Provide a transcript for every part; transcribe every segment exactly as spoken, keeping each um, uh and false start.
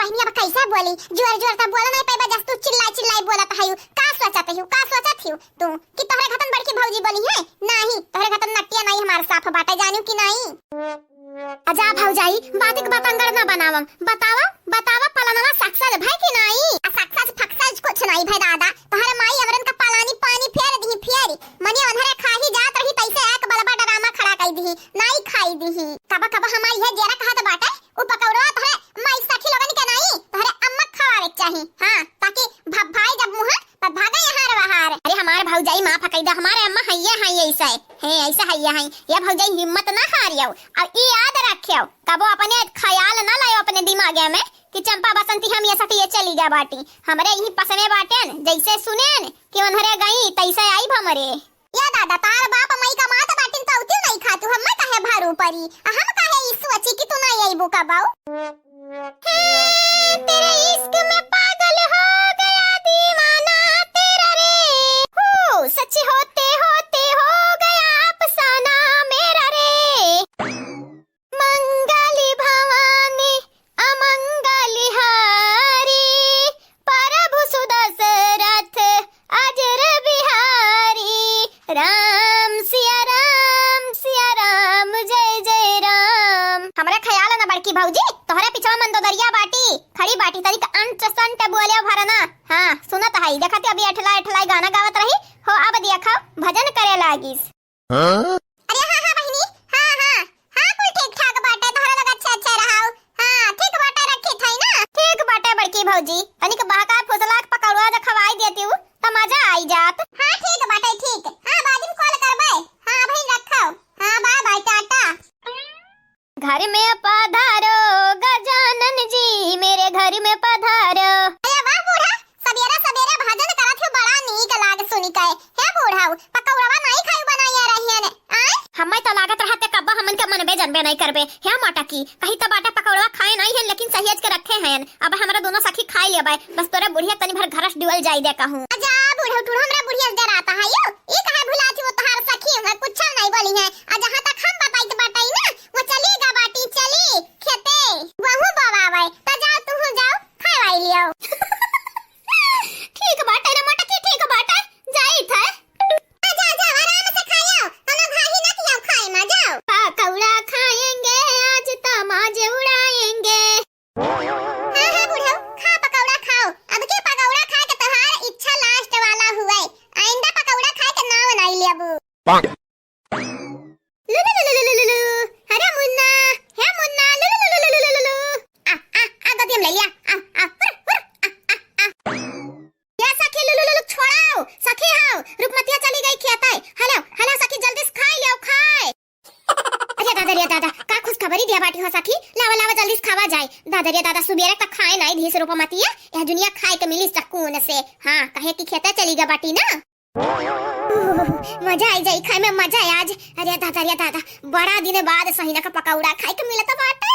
अब कैसे बोली? जोर जोर त बोला नहीं पाइबा, जस तू चिल्लाई चिल्लाई बोलत हयू। का सोचत हयू, का सोचत हयू तू कि तोहरे घतन बड़की भौजी बोली है? नाही, तोहरे घतन नटिया नाही हमार साफ बाटे, जानिउ कि नाही? अजा भौजाई, बातिक बतंगड़ ना बनावम। बतावा, बतावा, पलनवा सक्सेस भय कि नाही? आ सक्सेस फक्सेस कुछ नाही भय दादा, तोहरे माई अमरन का पालानी पानी फेर दिही, फेरी। मने ओन्हरे खाही जात रही, तैसे एक बलबा डरामा खड़ा कइ दिही, नाही खाई दिही। कब कब हमार इहे जेरा कहत बाटे, उ पकौड़वा तोहरे माई सखी लोगन के नाही, तोहरे अम्मा के खवावे के चाही। हाँ, ताकि भभाई जब मुँह पर भागे यहाँ रे वहाँ रे। अरे हमार भौजाई माफ कइ दा, हमारे अम्मा हइये हैं ऐसे, हैं ऐसे हइये हैं। ये भौजाई हिम्मत ना हारियो, और ई याद रखियो, कबो अपने ख्याल ना लायो अपने दिमागे में कि चंपा बसंती हम ये सखी ये चली गा बाटी। हमरे यही पसने बाटेन, जैसे सुनेन कि उन्हरे गई तैसे आई हमरे। या दादा, तार बाप मई कमात बाटिन त उतिउ नहीं खातू, हम्मे काहे भारू परी? आ हम काहे ई सोची कि तू नहीं अइबू कबाऊ? हे, तेरे इश्क में पागल हो गया दीवाना तेरा रे। हो, सच होते होते हो गया अफसाना मेरा रे। मंगली भवानी अमंगली हारी, प्रभु सुदशरथ अजर बिहारी। राम सिया राम सिया राम जय जय राम। हमरा ख्याल न बड़की भौजी, तोहरे पिछवा मंदोदरिया बाटी, खड़ी बाटी, तनिक अंट संट बोले भरना। हाँ, सुनत हई, देखत अभी अठलाई अठलाई गाना गावत रही हो, अब देखा भजन करे लागिस। हाँ? अरे हाँ, हाँ बहिनी, हाँ, हाँ, हाँ, कुल ठीक ठाक बाटे, तोहरा लोग अच्छे, अच्छे रहाउ। हाँ, ठीक बाटे, रखी थई ना? ठीक बाटे बड़की भौजी, तनिक बहका फुसला के पकौड़वा जे खवाई देतिउ, त मजा आई जात। हाँ, ठीक बाटे, ठीक। हाँ, बाद में कॉल करबे। हाँ, अबहिन रखो। हाँ, बाय बाय, टाटा। घर में पधारो गजानन जी, मेरे घर में पधारो। अरे वाह बूढ़ा, सबेरे सबेरे भजन करत हो, बड़ा नीक लाग सुनि के। हे बूढ़ा, पकौड़वा नहीं खाई बनाइए रहिए ने, आय? हमें तो लागत रहते कब्बा हमन के मनबे जनबे नहीं करबे। हे मोटकी, कही तो बाटे पकौड़वा खाए नहीं है, लेकिन सहेज के रखे हैं। अब हमरा दोनों सखी खाई लेबे, बस तोरे बुढ़िया तनी भर घरस डुअल जाई दे कहूँ। अजा बूढ़ा, तू हमरा बुढ़िया से डराता है यो? ई काहे भुलाती वो तोहार सखी, हमरा कुछ नहीं बोली है। आ जहाँ तक हम बताइत बाटई ना, वो चली गा बाटी, चली खेते, वहू बवावे, त जाओ, तुहू जाओ, खाए वाई लियो। ठीक बाटे रे मोटकी, ठीक बाटे, जाई थे। आ, जा, जा, आराम से खायो, तनो घाही न कियो खाए में, जाओ। पकौड़ा खाएंगे आज, तमाजे उड़ाएंगे। हाँ, हाँ, बूढ़ो, खा पकौड़ा खाओ। अब के पकौड़ा खा के तोहार इच्छा लास्ट वाला हुए। आइंदा पकौड़ा खाए के नाव नाई लेबू। लुलु लुलु लुलु लुलु। अरे मुन्ना, हे मुन्ना, लुलु लुलु लुलु लुलु लुलु। आ, आ, आ, गोदी में ले लिया। आ, आ, हुर, हुर, आ, आ, आ। या सखी लुलु लुलु छोड़ाओ, सखी हाओ, रूपमतिया चली गई खेते। हेलो, हेलो सखी, जल्दी से खाए लियो, खाए। अरे दादा रे दादा, का खुशखबरी दिया बाटी हो सखी? लावा, लावा, जल्दी से खावा जाए। दादा रे दादा, सुबेरे तक खाए नाई दिहिस रूपमतिया, यह दुनिया खाए के मिली सकून से। हाँ, कहे कि खेते चली गई बाटी ना। मजा आई जाई, खाए में मजा आई आज। अरे दादा रे दादा, बड़ा दिन बाद सहीना का पकौड़ा खाए के मिलत बाटे।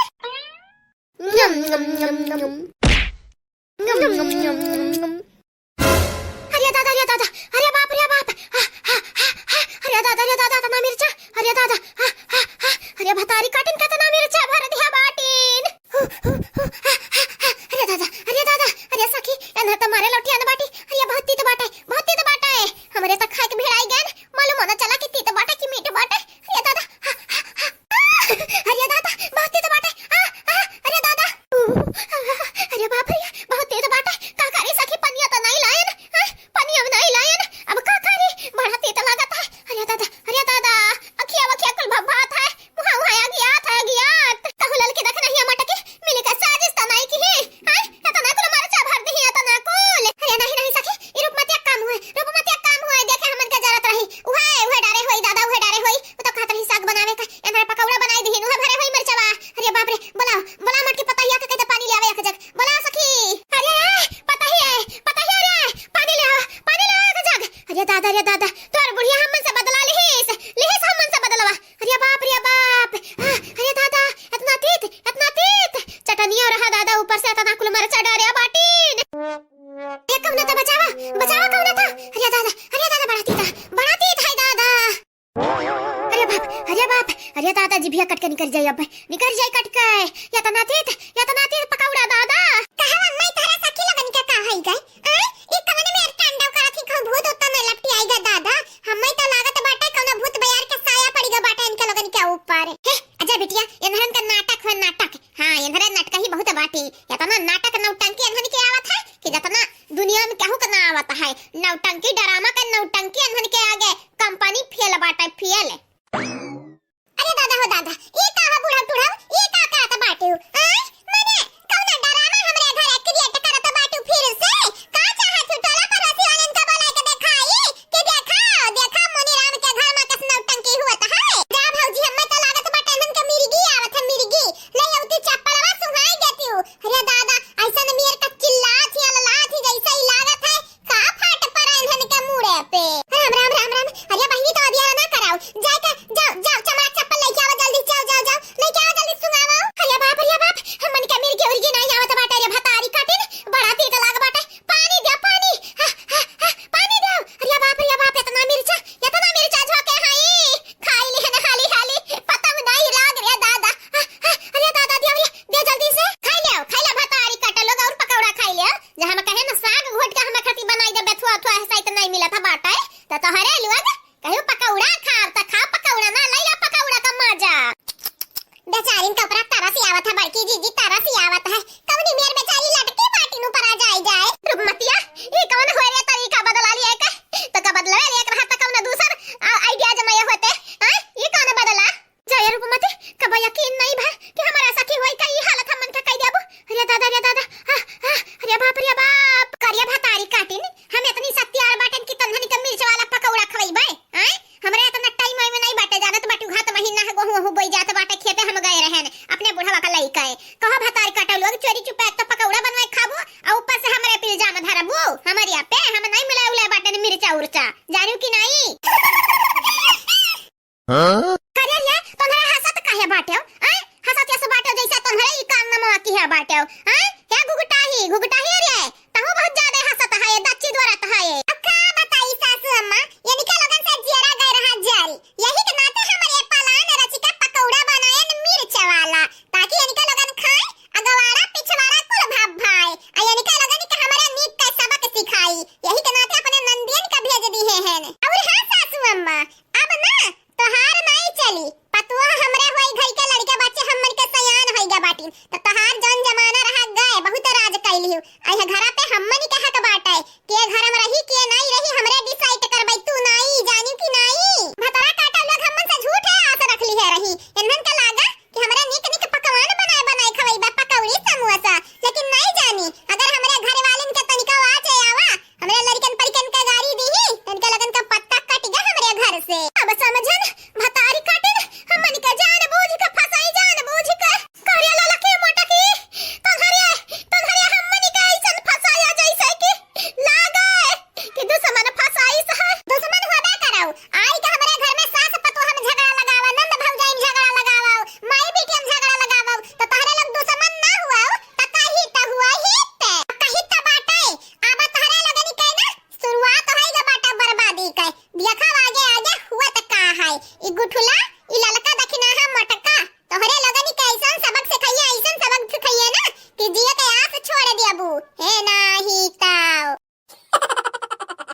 अरे दादा रे दादा, अरे बाप रे बाप, हा, हा, हा, हा, अरे दादा रे दादा, इतना मिर्चा, अरे दादा, हा, हा, हा, अरे भतारी काटिन कितना मिर्चा भर दिया बाटिन। हु, हु, हु, हा, हा, हा, अरे दादा, अरे दादा, अरे सखी, एन्हर त मारे लौटिया न बाटी, अरे बहुत तीत बाटे, बहुत तीत बाटे, हमरे त खाए के भिड़ाई गन, मालूम होना चला कि तीत बाटे कि मीठ बाटे। अरे दादा, हा, हा, हा, आ, अरे दादा, बहुत तीत बाटे, आ, आ, अरे दादा, उ, आ, अरे बाप रे, बहुत तीत बाटे, का करी सखी, पनिया त नहीं लायन, आ, पनिया नहीं लायन, अब का करी, बड़ा तीत लागत है। अरे दादा, अरे दादा, अखिया वखिया कुल भभात है, मुहा उहा अगियात है, अगियात। कहू ललकी देख नहीं मटकी, मिली का साजिश त नाई की है। आय, एतना कुल मरचा भर दिही, एतना कुल। अरे नहीं, नहीं सखी, ई रूपमतिया काम हुए, रूपमतिया काम हुए, देखे हमन के जरत रही। उहे, उहे डारे होई दादा, उहे डारे होई। उ तो कहत रही साग बनावे का, एनरे पकौड़ा बनाई दिही, उहे भरे होई मरचवा। अरे बाप रे, बोला, बोला मटकी पतहिया के कह दे पानी ले आवे एक जग। बोला सखी। अरे, पतहिया, पतहिया रे, पानी ले आवा, पानी ले आवा एक जग। अरे दादा, रे दादा, तोर बुढ़िया हमन से बदला लिहिस, लिहिस हमन से बदलवा। अरे बाप रे बाप, आ, अरे दादा, इतना तीत, इतना तीत, चटनिया रहा दादा, ऊपर से इतना कुल मरचा डारे बाटीन। ये कौन था? बचावा, बचावा कौन था? अरे दादा, अरे दादा, बड़ा तीत, बड़ा तीत है दादा। अरे बाप, अरे बाप, अरे दादा, जिभिया कट के निकल जाई अब, निकल जाई कट के। इतना तीत, इतना तीत पकौड़ा दादा।